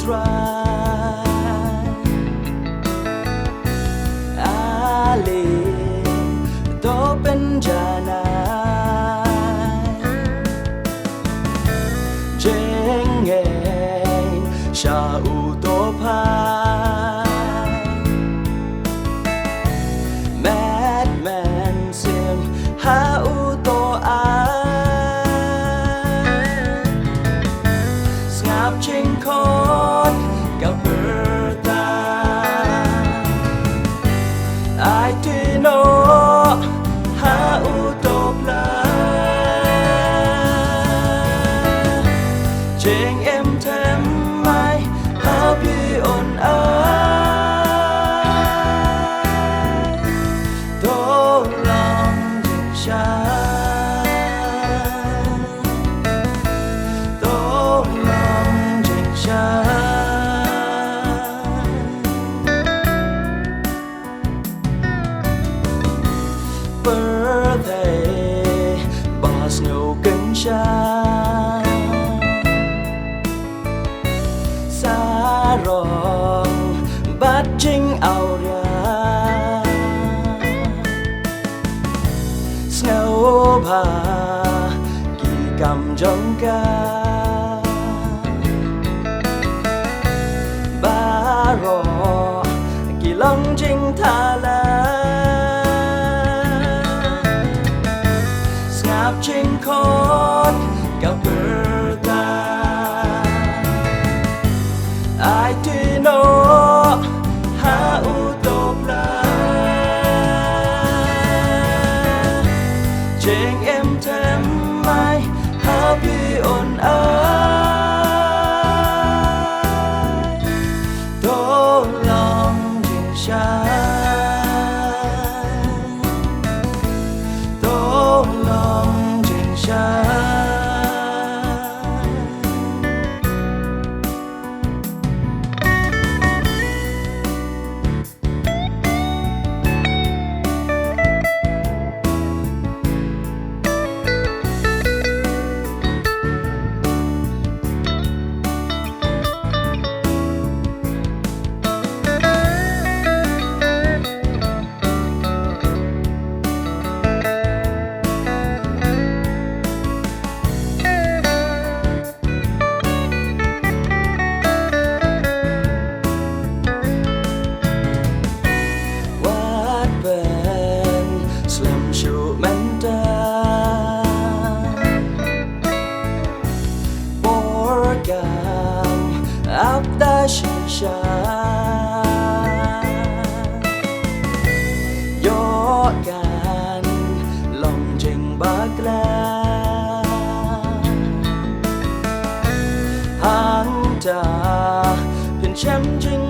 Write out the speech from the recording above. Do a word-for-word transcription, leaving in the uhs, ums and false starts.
Rai. Ale to pynjanai jingngeit sha uto u phai. Met men sim ha uto u ai. Sngap jingkhot ka pyrta. Ai ti noh ha uto u phla. Jingim them mai ha phi un ai. To long jingshai. To long jingshai. Pyrthei ba sngewkynsha. Sarong bad jingawria. Sngewbha ki kam jong ka. Baroh ki long jingthala. Sngap jingkhot ka pyrta. Ai ti noh ha uto u phla. Jingim them mai ha phi un ai. To long jingshai. To long jingshai. Wat pynslem shuh mynta. Por kam ap da shisha. Ïoh kan long jingbakla. Hangta phin shem jing